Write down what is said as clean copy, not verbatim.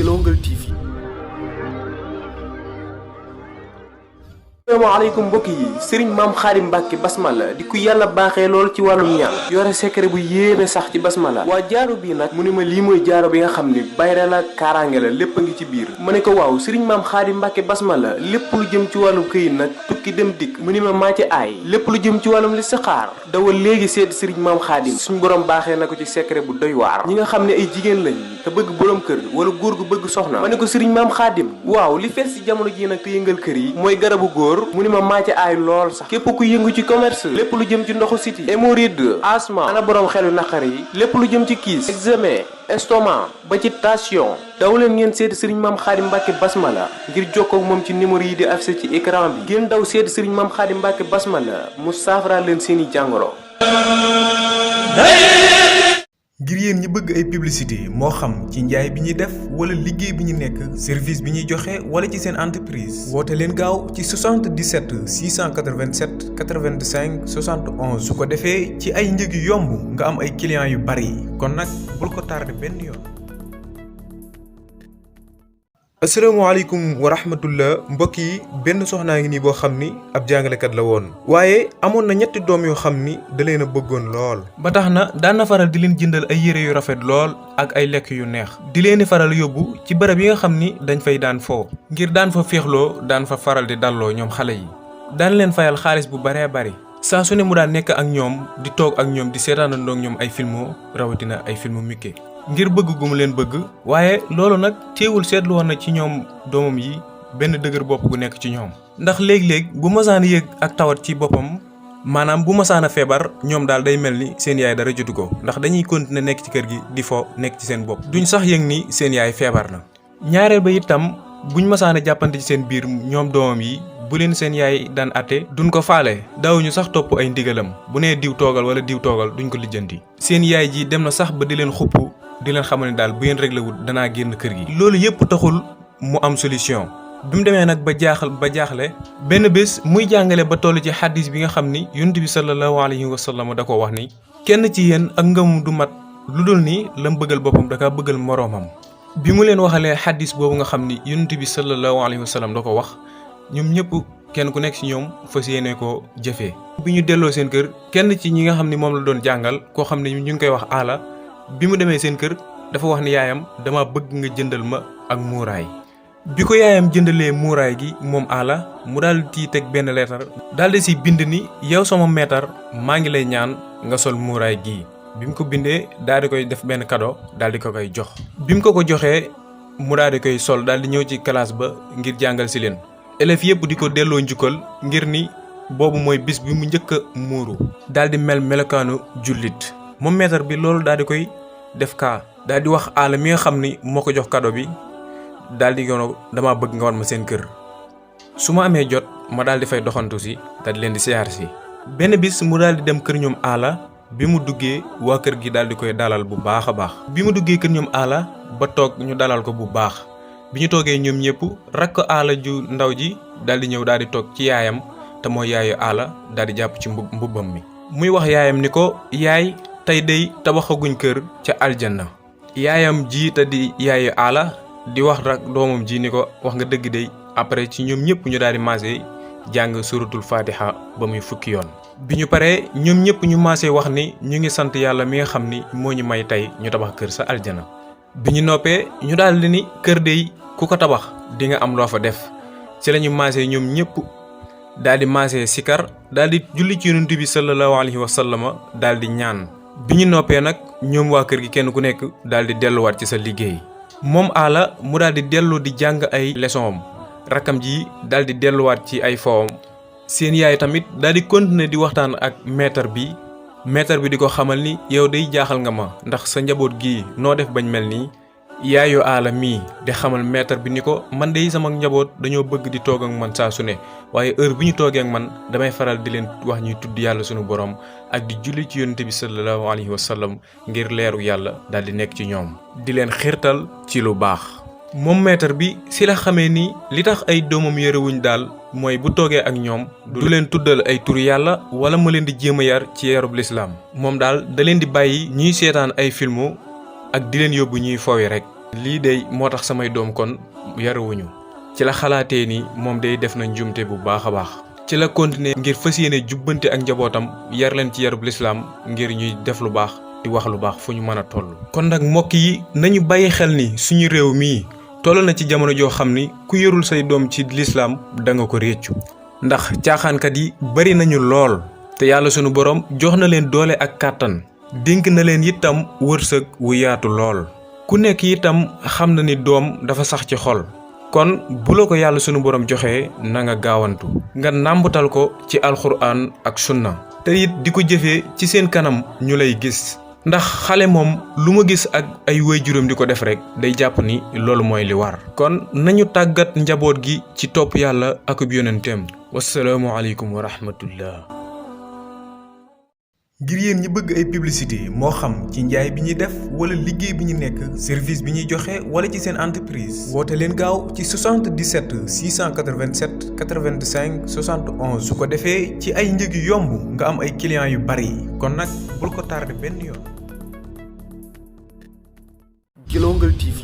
Guelongal TV. Asalaamaaleykum mbokk yi Serigne Mame Khadim Mbacke Basmala di ku yàlla baaxee lool ci wàllum ñaan yore secret bu yéeme sax ci basmala waa jaaro bii nag mu ne ma lii mooy jaaro bi nga xam ni bayre la kaaraange la lépp a ngi ci biir ma ne ko waaw Serigne Mame Khadim Mbacke Basmala lépp lu jëm ci wàllum këyit nag tukki dem dikk mu ne ma maa ci aay lépp lu jëm ci wàllum listixaar dawal léegi seet Serigne Mame Khadim suñ borom baaxee na ko ci secret bu doy waar ñi nga xam ne ay jigéen lañ te bëgg borom kër wala góor gu bëgg soxna ma ne ko Serigne Mame Khadim waaw li fees ci jamono ji nag te yëngal kër yi mooy garabu góor mu ni ma maa ci aay lool sax képp ku yëngu ci commerce lépp lu jëm ci ndoxu siti hémorroïde asthme ana borom xelu naqar yi lépp lu jëm ci kiis eczéma estomac ba ci tension daw leen ngeen seeti Serigne Mame Khadim Mbacke Basmala ngir jokkoo ak moom ci numéro yi di affiché ci écran bi ngeen daw seeti Serigne Mame Khadim Mbacke Basmala mu saafara leen seeni jàngoro. ngir yéen ñi bëgg ay publicité moo xam ci njaay bi ñuy def wala liggéey bi ñu nekk service bi ñuy joxe wala ci seen entreprise woote leen gaaw ci 77 687 85 71 su ko defee ci ay njëg yu yomb nga am ay clients yu bari kon nag bul ko tardé benn yoon. asalaamaaleykum wa rahmatullah mbokk yi benn soxnaa ngi nii boo xam ni ab jàngalekat la woon waaye amoon na ñetti doom yoo xam ni da leen a bëggoon lool ba tax na daan na faral di leen jëndal ay yére yu rafet lool ak ay lekk yu neex di leen di faral yóbbu ci barab yi nga xam ni dañ fay daan foo ngir daan fa féexloo daan fa faral di dalloo ñoom xale yi daan leen fayal xaalis bu baree bari saa su ne mu daan nekk ak ñoom di toog ak ñoom di seetaanandoo ak ñoom ay filmo rawatina ay filmu Mickey ngir bëgg gu mu leen bëgg waaye loolu nag teewul seetlu woon na ci ñoom doomam yi benn dëgër bopp gu nekk ci ñoom ndax léeg-léeg bu masaan yëg ak tawat ci boppam maanaam bu masaan a feebar ñoom daal day mel ni seen yaay dara jotu ko ndax dañuy continuer nekk ci kër gi di fo nekk ci seen bopp duñ sax yëg ni seen yaay feebar na. ñaareel ba itam buñ masaan a jàppante ci seen biir ñoom doomam yi bu leen seen yaay daan atte duñ ko faale daawuñu sax topp ay ndigalam bu nee diw toogal wala diw toogal duñ ko lijjanti seen yaay ji dem na sax ba di leen xupp di leen xamal ni daal bu ngeen réglé wut danaa génn kër gi. loolu yëpp taxul mu am solution bi mu demee nag ba jaaxle benn bés muy jàngale ba toll ci xaddis bi nga xam ni yonent bi sallallahu alayhi wa sallam da ko wax ni kenn ci yéen ak ngëmum du mat lu dul ni lam bëggal boppam da kaa bëggal moroomam. bi mu leen waxalee xaddis boobu nga xam ni yonent bi sallallahu alayhi wa sallam da ko wax ñoom ñëpp kenn ku nekk ci ñoom fas yéene koo jëfee. bi ñu delloo seen kër kenn ci ñi nga xam ni moom la doon jàngal koo xam ne ñu ngi koy wax aala bi mu demee seen kër dafa wax ni yaayam dama bëgg nga jëndal ma ak muuraay bi ko yaayam jëndalee muuraay gi moom aala mu daal di teg benn leetar daal di si bind ni yow sama meetar maa ngi lay ñaan nga sol muuraay gii bi mu ko bindee daal di koy def benn cadeau daal di ko koy jox. bi mu ko joxee mu daal di koy sol daal di ñëw ci classe ba ngir jàngal si leen élèves yëpp di ko delloo njukkal ngir ni boobu mooy bis bi mu njëkk a muuru daal di mel melokaanu jullit moom meetar bi loolu daal di koy def kaa daal di wax aala mi nga xam ni moo ko jox cadeau bi daal di yono dama bëgg nga wan ma seen kër su ma amee jot ma daal di fay doxantu si daal di leen di siyaar si. benn bis mu daal di dem kër ñoom aala bi mu duggee waa kër gi daal di koy dalal bu baax a baax bi mu duggee kër ñoom aala ba toog ñu dalal ko bu baax bi ñu toogee ñoom ñëpp rakk aala ju ndaw ji daal di ñëw daal di toog ci yaayam te mooy yaayu aala daal di jàpp ci mbubbam mi muy wax yaayam ni ko yaay tey day tabaxaguñ kër ca aljanna yaayam ji te di yaayu aala di wax rak doomam ji ni ko wax nga dëgg day après ci ñoom ñëpp ñu daal di maase jàng suratul fatiha ba muy fukki yoon. bi ñu paree ñoom ñëpp ñu maase wax ni ñu ngi sant yàlla mi nga xam ni moo ñu may tey ñu tabax kër sa aljana bi ñu noppee ñu daal di ni kër day ku ko tabax di nga am loo fa def ci la ñu maase ñoom ñëpp daal di maase sikar daal di julli ci yonent bi sallallahu alayhi wa sallama daal di ñaan. bi ñu noppee nag ñoom waa kër gi kenn ku nekk daal di delluwaat ci sa liggéey moom aala mu daal di dellu di jàng ay leçon am rakkam ji daal di delluwaat ci ay fowam seen yaay tamit daal di continuer di waxtaan ak maître bi di ko xamal ni yow day jaaxal nga ma ndax sa njaboot gii noo def bañ mel nii yaayu aala mii di xamal maître bi ni ko man de sama njaboot dañoo bëgg di toog ak man saa su ne waaye heure bi ñu toogee ak man damay faral di leen wax ñuy tudd yàlla sunu borom ak di julli ci yonent bi sallallahu alayhi wa sallam ngir leeru yàlla daal di nekk ci ñoom di leen xiirtal ci lu baax. moom maître bi si la xamee ni li tax ay doomam yorewuñ daal mooy bu toogee ak ñoom du leen tuddal ay tur yàlla wala mu leen di jéem a yar ci yarub lislaam moom daal da leen di bàyyi ñuy seetaan ay filmu ak di leen yóbbu ñuy foowi rek lii day moo tax samay doom kon yaruwuñu ci la xalaatee ni moom day def na njumte bu baax a baax ci la continuer ngir fas yéene jubbante ak njabootam yar leen ci yarub lislaam ngir ñuy def lu baax di wax lu baax fu ñu mën a toll. kon nag mbokk yi nañu bàyyi xel ni suñu réew mii toll na ci jamono joo xam ni ku yarul say doom ci lislaam da nga ko réccu ndax caaxaankat yi bari nañu lool te yàlla sunu borom jox na leen doole ak kàttan dénk na leen itam wërsëg wu yaatu lool ku nekk itam xam na ni doom dafa sax ci xol kon bu la ko yàlla sunu borom joxee na nga gaawantu nga nàmbutal ko ci alxuraan ak sunna te it di ko jëfee ci seen kanam ñu lay gis ndax xale moom lu ma gis ak ay waajuram di ko def rek day jàpp ni loolu mooy li war kon nañu tàggat njaboot gi ci topp yàlla akub yonenteem wassalaamu aleykum wa rahmatullah. ngir yéen ñi bëgg ay publicité moo xam ci njaay bi ñuy def wala liggéey bi ñu nekk service bi ñuy joxe wala ci seen entreprise woote leen gaaw ci 77 687 85 71 su ko defee ci ay njëg yu yomb nga am ay clients yu bari kon nag bul ko tardé benn yoon. Guelongal TV